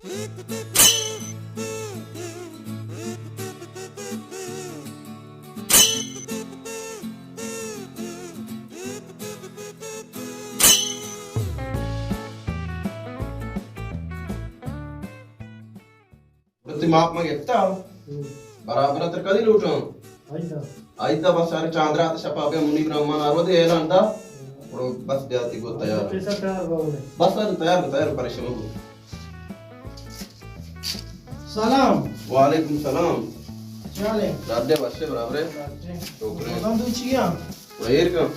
تئی ماپ ما گپتا؟ ہم۔ برابر تر کدی لوٹاں؟ آئیدا۔ آئیدا بس، ارے چاندرات شپا بیا منیب رحمان آرو دے اعلان دا۔ ہم۔ بس بیا تئی گو تیار۔ پیسہ تیار باو نے۔ بس ارے تیار، تیار، پریشان مبو۔ سلام۔ وعلیکم سلام۔ چالے؟ ڈاڈے بشے برابرے؟ ڈاڈے۔ شکر ہے۔ بندو چیا؟ ایر کن۔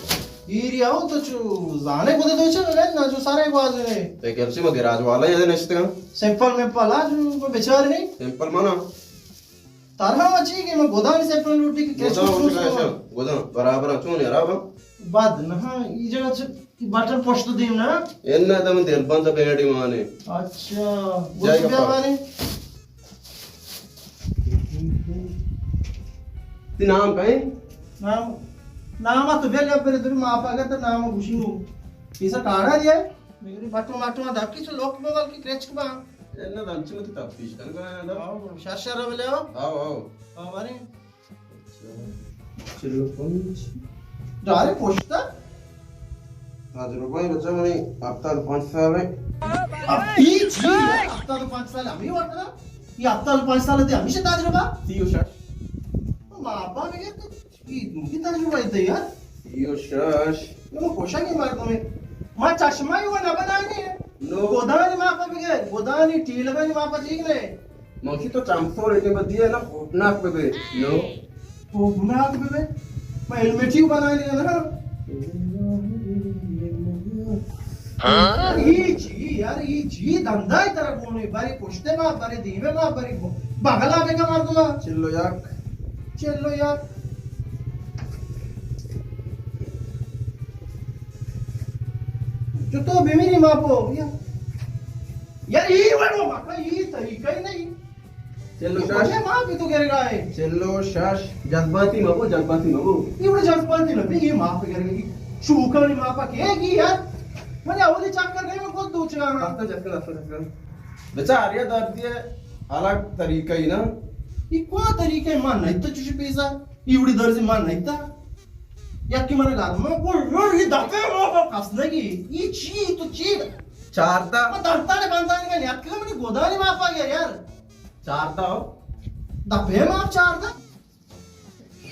ایری آؤ تو چو زانے کدے دوچے نہ، نہ چو سارے گوازے۔ تے گرچی ما گراج والا یے نشتگاں۔ سمپل ممپل آ چو کو بیچار نہیں۔ سمپل مانا؟ ترا ما چی کہ ما گدانی سمپل لوٹی کہ کچ گدان کو لوٹی سوس کا کو۔ ایشا؟ گدان برابر چون یارا با؟ بد نہ، ای جگہ چ بٹن پشت دیم نا؟ ان نہ تم دل بند بیٹی مانے۔ اچھا، جائے وہ بیا گپا۔ مانے۔ تی نام کئے؟ نام، نام تو بیا لیا پر دل ما پاگا تو نام گوشی نو۔ پیسہ کارا دیا؟ میری بٹو مٹو داکی چ لوک بگل کی کرچک با۔ ان نہ دم چ مت تفتیش کن گا نا۔ آؤ، شر شر بلے آؤ۔ آؤ، آؤ۔ آؤ، مانے۔ چلو پنچ۔ ڈارے پشتا؟ تجربہ ہی بچہ منی ہفتاد پنچ سال ہے۔ اب ای چی؟ ہفتاد پنچ سال ہمیں وقت نا؟ یہ ہفتاد پنچ سال تے ہمیشہ تجربہ؟ سی و شش۔ ما ابا نے کہ ای دن کی تجربہ ہے یار۔ سی و شش۔ یہ وہ کوشا کے مار دو میں۔ ما چشمہ ہی وہ نہ بنانے۔ نو۔ گودانی ما پا بگے، گودانی ٹیلگانی ما پا ٹھیک نہیں۔ ماشی تو چمسور اٹے بدی ہے نا، خوفناک ببے۔ نو۔ خوفناک ببے؟ پہ ہیلمٹی بنانی ہے نا۔ ہاں؟ ای چی یار، ای چی دندائی ترا گونے، بری پشتے ما، بری دیمے ما، بری بغلا بکا مردما۔ چلو یک۔ چلو یک۔ جو تو بمیری ما پو، یا۔ یار، ای وڑو مکا، ای طریقہ ہی نہیں۔ چلو شش۔ مجھے ماں بھی تو گر گئے۔ چلو شش۔ جذباتی مبو، جذباتی مبو۔ یہ بڑا جذباتی نہ بھی، یہ ماں پہ گر گئی۔ شوکانی ماں پہ کہے گی یار۔ مجھے اولی چکر گئی، میں خود دو چکر۔ دستا چکر، دستا چکر۔ بچار، یہ درد یہ الگ طریقہ ہی نا۔ یہ کون طریقہ ہے؟ ماں نہیں تو چوشی پیسہ۔ ایوڑی درزی ما نئیتا۔ یکی من لازم کو، یہ دفعہ ما کو کس نگی۔ یہ چی تو چی؟ چاردہ۔ ما درتانے بندانی من یکی منی گودانی ما پا گیا یار۔ چاردہ ہو؟ دفعہ ما چاردہ۔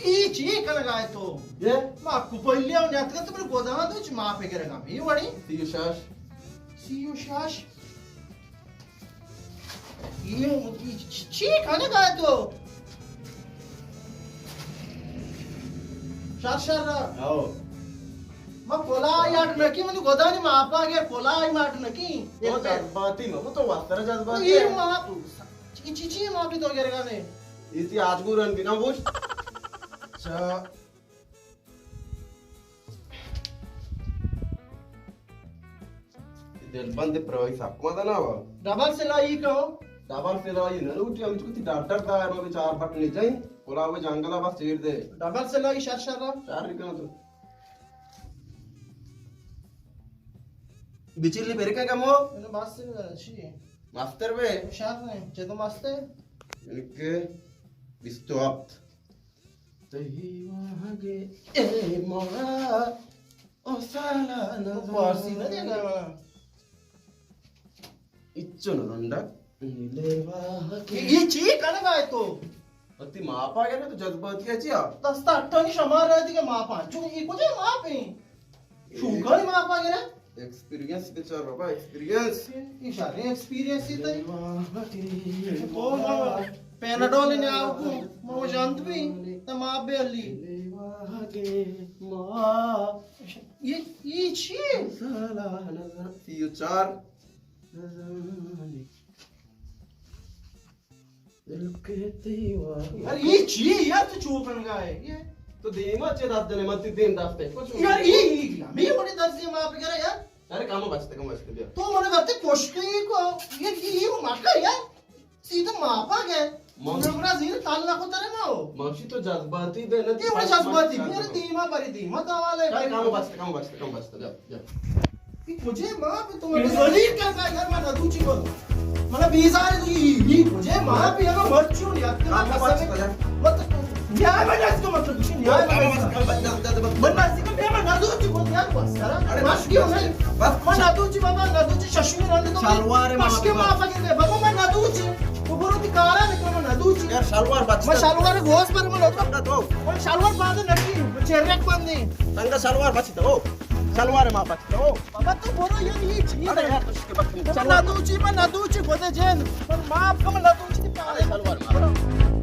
یہ چی کنگا ہے تو؟ یہ؟ ما کو پہلے ہوں نیت کرتا، پر گودان تو چی ما پہ گرگا۔ یہ وڑی؟ سی و شش۔ سی و شش۔ یہ چی، چی کنگا ہے تو؟ شر شر۔ آؤ۔ ما پولا یاد نکی، منی گودانی ما پا گے پولا یاد نکی۔ تو جذباتی مبو، تو وتر جذباتی یہ ہے۔ ما، چی، چی، چی ما بھی تو گرگا نے۔ یہ تی آج گورن بنا بوش۔ اچھا۔ دلبند پرائی سک مزن آوا۔ ڈبل سلائی کہو؟ ڈبل سلائی نہ لوٹی، ہم چکتی ڈاکٹر دائر ہو، چار بٹ نہیں جائیں۔ کلا وہ جنگلا بس چیر دے۔ ڈبل سلائی شر شر را؟ شر کنا تو۔ بچلی برکا کمو؟ بس چی؟ مستر بے؟ شر نہیں، چہ تو مست ہے؟ انکہ بیست و ہفت۔ تئی واہگے اے مارا او سالا نہ تو فارسی نہ دیگا منا۔ اچو نہ رنڈک نیلے واہگے۔ یہ چی کنگا ہے تو؟ تی ماپا گیا تو جذباتی ہے چیا؟ دستا اٹھانی شمار رہتی کہ ماپا۔ چون یہ کجا ماپ ہیں؟ شوکانی ماپا گرے؟ ایکسپیرینس بچار بابا، ایکسپیرینس۔ اشارے ایکسپیرینس ہی تئی۔ تو ما پیناڈول نے آو کو، ما وہ جانت بھی، تو ما بے علی۔ یہ، یہ چی ہے؟ سی و چار۔ دل کے تئی واہ۔ یار، یہ چی ہے یار، تو چو کنگا ہے؟ یہ تو دیما چے دست دنے، من تی دیم دست ہے۔ کچھ یار، یہ، یہ، ہمیں بڑے درد سے ماپ کرے یار۔ ارے کام بچتے، کام بچتے بیا۔ تو منے گتے کوشتے کو، یہ، یہ، یہ مکا یار۔ سیدھا ماپا گئے۔ من مرا زیر تال نہ کو ترے نہ ہو۔ ماشی تو جذباتی بے نہ۔ یہ بڑے جذباتی، میرے دیما بری دیما تو والے۔ ارے کام بچتے، کام بچتے، کام بچتے بیا۔ یہ کجے ماں پہ تمہارے ضرور کرتا ہے یار، میں ندو چی بولوں۔ من بیزار، ای، ای کجے؟ ما پیما مرچی ہوں، یاد کرا، قسم ہے۔ مت، نیائے من نزدیک، مطلب، چی نیائے من نزدیک؟ من نزدیک، من نزدیک، من نزدیک، من یار، بس، سرا، مشکی ہوں نہیں۔ من ندوچی بابا، ندوچی، ششمی رنگ تو۔ شلوار ما مشکی بابا۔ ما فکر دے، بابا، من ندوچی۔ تو برو تی کارا نکو، من ندوچی۔ یار، شلوار بچ۔ من شلوار گوس پر من ندوچی۔ تو۔ من شلوار باندے نکی، من چرک بندی۔ تنگا شلوار بچ تو۔ شلوار ما بچ تو۔ بابا تو برو، یار، یہ چیز ہے۔ یار، تو شکے بچ۔ من ندوچی، من ندوچی، خود جن۔ من معاف کن، من ندوچی، تی کارا۔ شلوار ما۔ برو۔